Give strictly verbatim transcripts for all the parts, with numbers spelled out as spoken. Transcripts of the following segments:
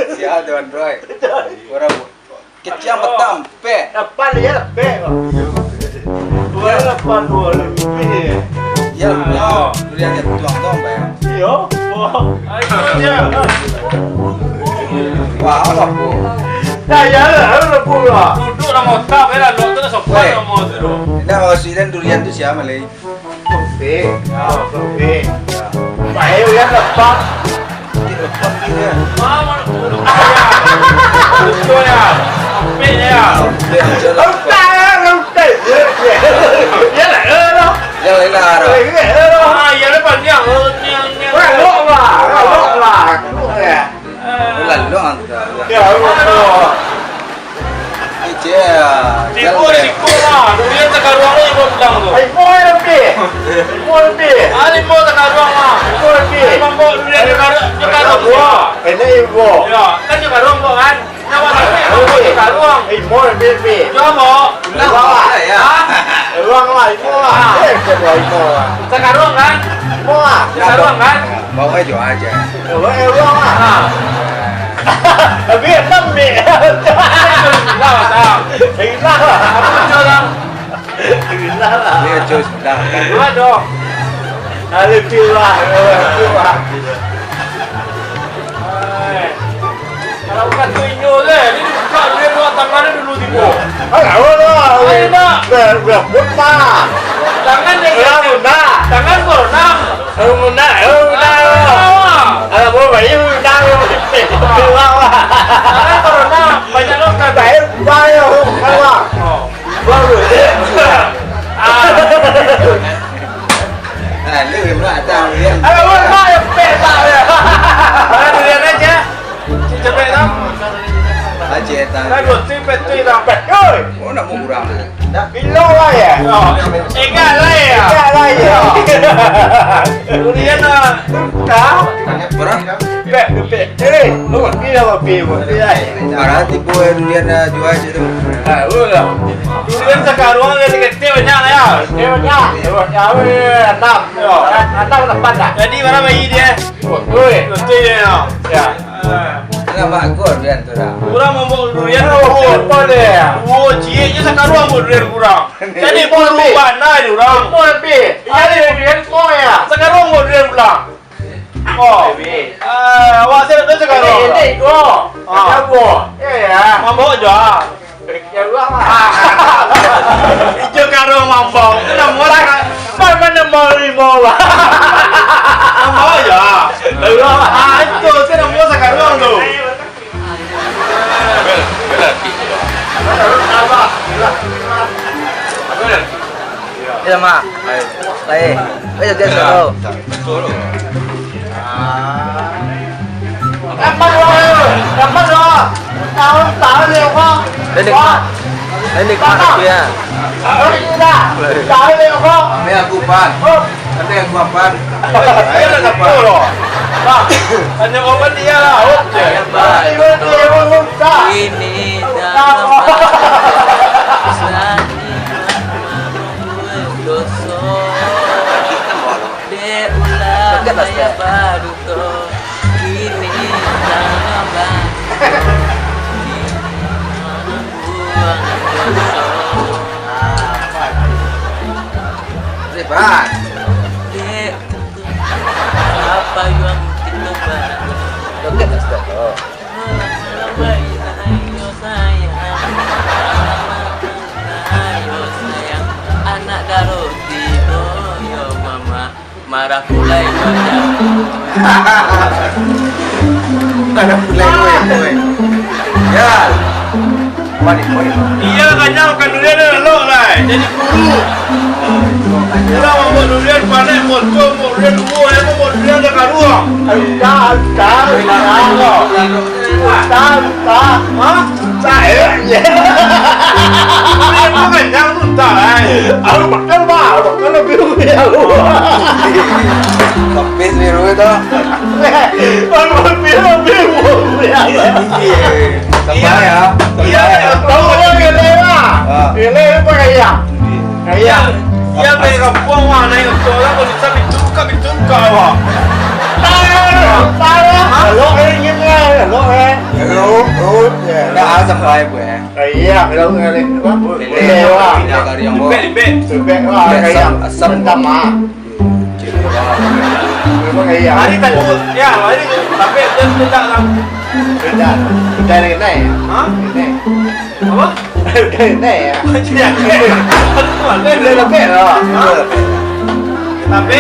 Siap, Tuan Roy. Orang kecil petang, pek. Lapan ya, pek. Dua lapan, dua lebih. Ya, ya. Durian yang tuang-tuang, Bang. Iyo. Wah. Ayo, ya. Wah, apa, Bu? Nah, ya lah, harus lah, Bu, lah. Duduk lah, motor, ya lah, lo tu lah, sopan. Weh. Lah, motor tu. Nah, kalau sidan durian tu siapa, Lei? Kopi. Ah, kopi. Bae, udah lepas. Lepas dia. Betul ya. Betul ya. Oke, aja lah. Oke, oke. Ya lah, ya lah. Ya lah, ya lah. Ya lah. Ah, ya lah, panjang. Oh, nyang, nyang. Wah, lok lah. Lok lah. Ya. Lalu angka. Ya, Allah. Ije, ya. Tipu, tipu lah. Durian sakaruang lo ibo pulang tu. Ibo lebih. Ibo lebih. Ah, ibo sakaruang lah. Ibo lebih. Memang bawa durian sakaruang, sakaruang tu. Wah, ini ibo. Ya, kan sakaruang bawa kan? Nyawa tapi ibo sakaruang. Ibo lebih, lebih. Coba. Ulang lah, ya. Hah? Ulang lah, ibo lah. Ah. Eh, coba ibo lah. Sakaruang kan? Ibo lah. Sakaruang kan? Bawa jo aja. Bawa, eh, ulang lah. Ah. Tapi enam ni. Hilang lah, Sam. Hilang lah. Apa tu, Sam? Hilang lah. Dia cus dah. Dua dong. Ada tiwa. Tiwa. Eh. Kalau bukan tu inyo deh, ini buka dulu dua tangan dulu tibo. Alah, alah, alah. Ayo, nak. Dah, dah, pun, Pak. Tangan deh, alah, nak. Tangan corona. Ayo, nak, ayo, nak. Ah. Alah, baru bayi, nak, ayo. Ayo, nak. Tangan corona, banyak lo kan. Baik, baik, ayo, nak. Oh. Baru. Ah. Ah, lu yang nak datang, Rian. Alah, ayo, nak, ayo, pek, tak, ayo. Alah, Rian aja. Cepet, tau. Aceh, tang. Lagu tu, pet tu, tang. Pet, oi. Oh, nak mau kurang. Dah. Bilo lah, ya? Yo. Ingat lah, ya? Ingat lah, ya? Yo. Kemudian, ah, dah. Berapa? Pet, pet. Eh, lu, dia apa, pet, buat dia, ya? Berarti, boy, durian dah jual je tu. Ah, lu lah. Durian sakaruang dia kecil banyak lah, ya? Kecil banyak. Dia banyak, weh, enam. Yo. Enam, lapan dah. Jadi, mana bayi dia? Betul. Betul, ya. Ya. Kenapa akur durian tu dah? Urang mambaok durian. Oh, apa dia? Oh, cieknyo sakaruang mambaok durian urang. Jadi buru bana dek urang. Betul, Pi. Jadi durian semua ya. Sakaruang mambaok durian pulang. Oh. Pi. Ah, awak saya tu sakaruang. Ini, ini, go. Ah. Jago. Ya, ya. Mambaok juo. Ya, urang lah. Ijo karuang mambaok. Itu namo saka-, ma-, ma namo rimau, bah? Mambaok juo. Urang lah. Ah, itu, itu namo sakaruang tu. Bela, bela, bela. Apa bela? Iya, Mak. Baik. Baik, dia sudah. Dapat dua, dapat dua. Tahu, tahu dia apa? Ini, Pak. Ini, Pak, aku ya. Tahu dia apa? Ini aku, Pan. Oh. Ada yang gua, Pan. Dia ada sepuluh loh. Nah, tanya kawan dia lah. Oke. Ini dalam bahasa doso. Dek ulah maya baduto. Kini tangan bangkit. Buang doso. Hebat. Dek Apa yang kita bangun? Oke, Mas Toto. Ayo sayang, ayo sayang, anak daro tigo, yo mama, marah pulai wajah. Marah pulai, weh, weh. Ya. Balik, balik. Iya, kanyang, kan durian dah lok lah. Jadi kuru. Urang mambaok durian panek, motor, mambaok durian duo, eh, mambaok durian dah karuang. Entah, entah, entah. Entah, entah. Hah? Entah, eh. Durian tu kanyang tu entah, eh. Aku makan, bah. Makan lebih lebih aku. Habis ni, rumah tu. Aku lebih lebih. Iya. Sabar ya. Iya, sabar ya. Tahu orang gila lah. Ah. Gila apa kaya? Kaya. Iya, baik kampung wah, naik motor lah, kalau bisa pintu buka, pintu buka, wah. Tahu, tahu. Hah? Lo, eh, gini, lo, eh. Ya, Sampai gue. Ah, iya, kalau ngalih apa? Lele, lele, wah. Pindah kari yang bawah. Lembek, lembek. Lembek, wah, lembek, kayak asam, asam. Mentama. Cik, wah. Memang iya. Hari tadi, ya, hari tu, tapi dia tidak lah. Tidak. Tidak naik, naik. Hah? Naik. Apa? Udah naik ya. Iya. Aku mana Udah dah? Lebih lah. Hah? Tapi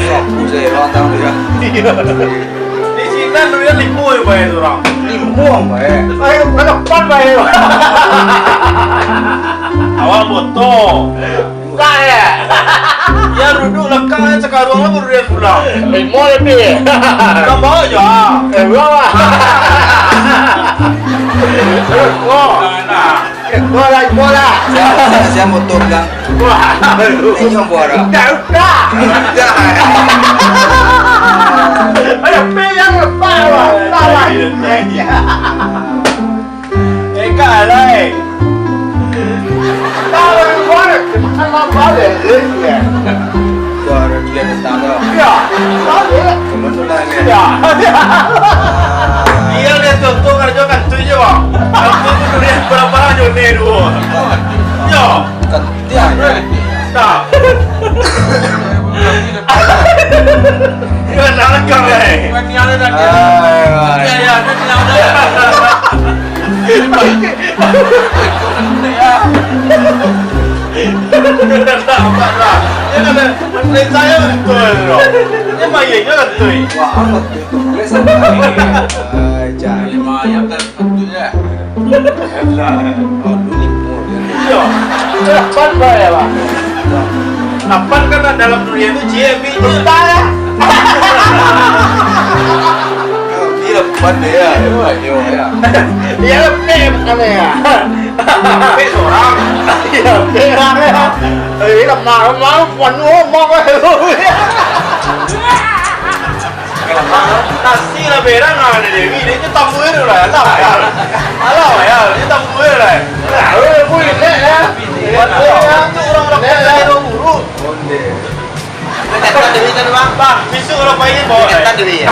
Sapu saya, orang tahu ya. Iya. Di sini kan dunia limo ya, bayar orang. Limo, bayar. Ayo, ke depan, bayar. Awak motor. Bukan ya? Ya, duduk lekang ya, sekarang lah baru dia pulang. Limo lebih. Tambah aja. Eh, berapa? Terus, oh. Nah, nah. Bola, bola. Siapa, siapa, siapa motor bilang? Wah. Ini yang bola. Dah, dah. Dah. Ada pilihan lepas, wah. Salah. Eh, kalah, eh. Salah, bola. Makan apa, eh? Ya. Suara dia datang tu. Ya, tahu ya. Kebetulan ya. Ya. Iya, dia tu, tu kerja kan tu je, bang. Kan tu tu dunia berapa aja ni tu. Ya. Kan dia ya. Tak. Dia nak lekang, eh. Bukan ni ada dah. Ai, ai. Ya, ya, dia ni ada. Nampak lah. Dia kata, perintah dia betul tu. Dia main je betul. Wah, amat tu. Boleh sampai. Ai, jangan. Lima ayam kan betul je. Alah. Oh, dulu ni pun. Iya. Lapan, Pak, ya, Pak? Lapan kan dalam dunia tu, J M I je. Entah, ya. Iya, lapan dia, ya. Iya, iya, ya. Iya, P M kan, ya. P seorang. Iya, P seorang, ya. Eh, lemah, lemah, puan ngomong. Nasi lah berang lah, ada Dewi. Dia tu tambah tu lah. Alah, alah, ya, dia tambah lah. Lah, oi, oi, nek, ya. Nek, ya. Itu orang-orang nek, kaya ya. Orang buruk. Onde. Dekat Dewi tadi, Bang. Bang, besok kalau pagi bawa, Dekat eh. Dewi, ya.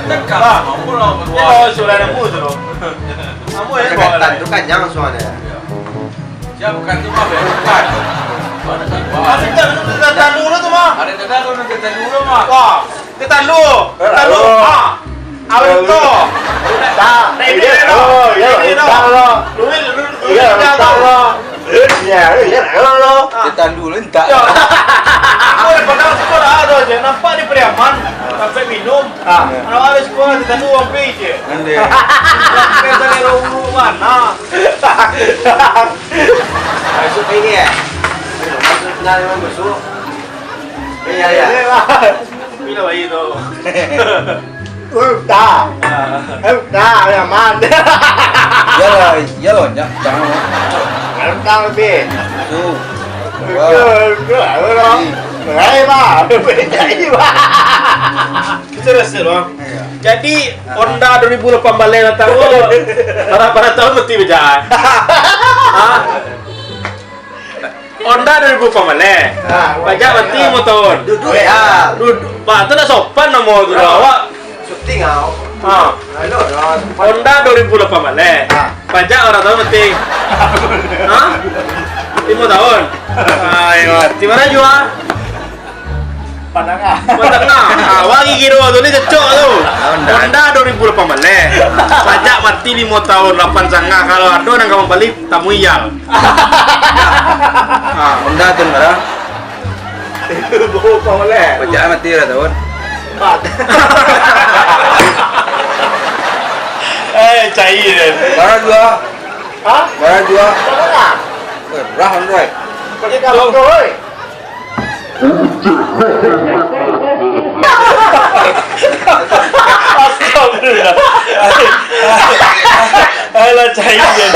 Dekat, Bang. Dia bawa surat aku tu, loh. Kamu ya, bawa Dekat lah. Tu kan jangan suara. Siapa kan tu mah, bukan. Ada tak dulu, kita dulu tu mah. Ada tak dulu, kita dulu mah. Wah, kita dulu. Kita dulu. Ah. Awak tu. Tak. Ready, ready, ready, ready, ready. Iya, tak lo. Dulu, dulu, dulu, iya, kita tak dulu. Lo. Iya, iya, lo. Ah. Kita dulu, entak. Ya. Aku dah pernah sekolah, ada je. Nampak di Pariaman. Sampai minum. Ah. Kalau ada sekolah, kita dulu, orang pergi je. Nanti. Kita dari rumah mana? Masuk ke ini, ya? Masuk, nah, memang masuk. Iya, iya. Bila bayi tu? Udah. Ah. Udah, aman. Iyalah, iyalah, nyak, jangan. Udah lebih. Tu. Udah, udah, udah. Hei, Bang. Jadi, Bang. Iya. Jadi, Honda dua ribu lapan baleh datang tu, bara-bara tahun mati bajak? Hah? Honda dua ribu lapan baleh. Ah, bajak mati limo tahun. Duduk, ya. Duduk. Pak, tu nak sopan namo tu dah, awak. Syuting, ah. Ha. Aduh, dah. Honda dua ribu lapan baleh. Ah. Pajak bara tahun mati? Hah? Limo tahun. Ayo, mati. Mana jua? Pandangah. Pandangah. Ah, wah, gigi dua tu ni cocok tu. Honda. Honda dua ribu lapan baleh. Pajak mati limo tahun, lapan sangah. Kalau ado nan ka mambali, tamui Iyal. Ah. Honda tu bara? Dua ribu lapan baleh. Pajak mati bara tahun? Empat. Eh, cair dia. Bara jua? Hah? Bara jua? Pandangah. Eh, murah, Andre. Pakai kalung tu, oi. Astagfirullah. Alah, cair dia.